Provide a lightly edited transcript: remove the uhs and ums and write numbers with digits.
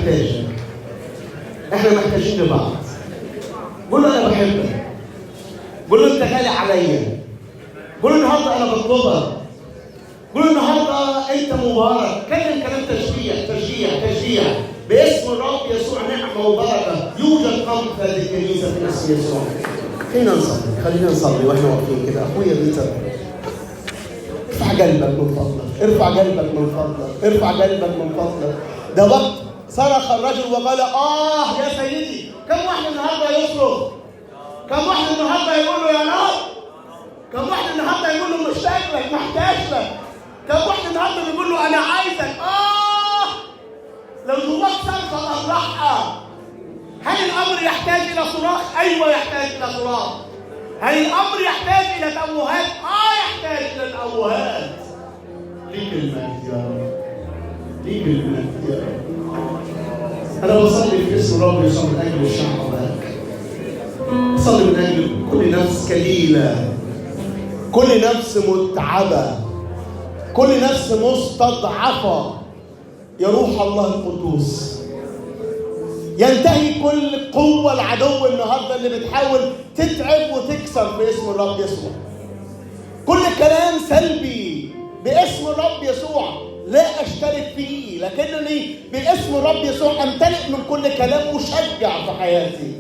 محتاجك، احنا محتاجين لبعض. قول له انا بحبك، قول له انت غالي عليا، قول له النهارده انا بطلبك، قول له النهارده انت مبارك. كلم كلام تشجيع تشجيع تشجيع باسم الرب يسوع. نعمه وبركة. يوجد قمح في هذه الكنيسة في اسم يسوع. خلينا نصلي، خلينا نصلي واحنا واقفين كده. اخويا بيتر، ارفع قلبك من فضلك، ارفع قلبك من فضلك، ارفع قلبك من فضلك. ده وقت صرخ الرجل وقال اه يا سيدي. كم واحد النهارده يصرخ؟ كم واحد النهارده يقول له يا رب؟ كم واحد النهارده يقول له مشتاق لك، محتاج لك؟ كم واحد النهارده بيقول له انا عايزك؟ لو جواك صرخة اطلعها. هل الامر يحتاج الى صراخ؟ ايوه يحتاج الى صراخ. هل الامر يحتاج الى تأوهات؟ يحتاج الى تأوهات. ليك المجد يا رب، ليك المجد يا رب. انا بصلي في اسم الرب يسوع من اجل شعبك، بصلي من اجل كل نفس كليلة، كل نفس متعبة، كل نفس مستضعفة. يا روح الله القدوس، ينتهي كل قوة العدو النهاردة اللي بتحاول تتعب وتكسر في اسم الرب يسوع. كل كلام سلبي باسم الرب يسوع لا أشترك فيه، لكنني باسم الرب يسوع أمتلئ من كل كلام مشجع في حياتي.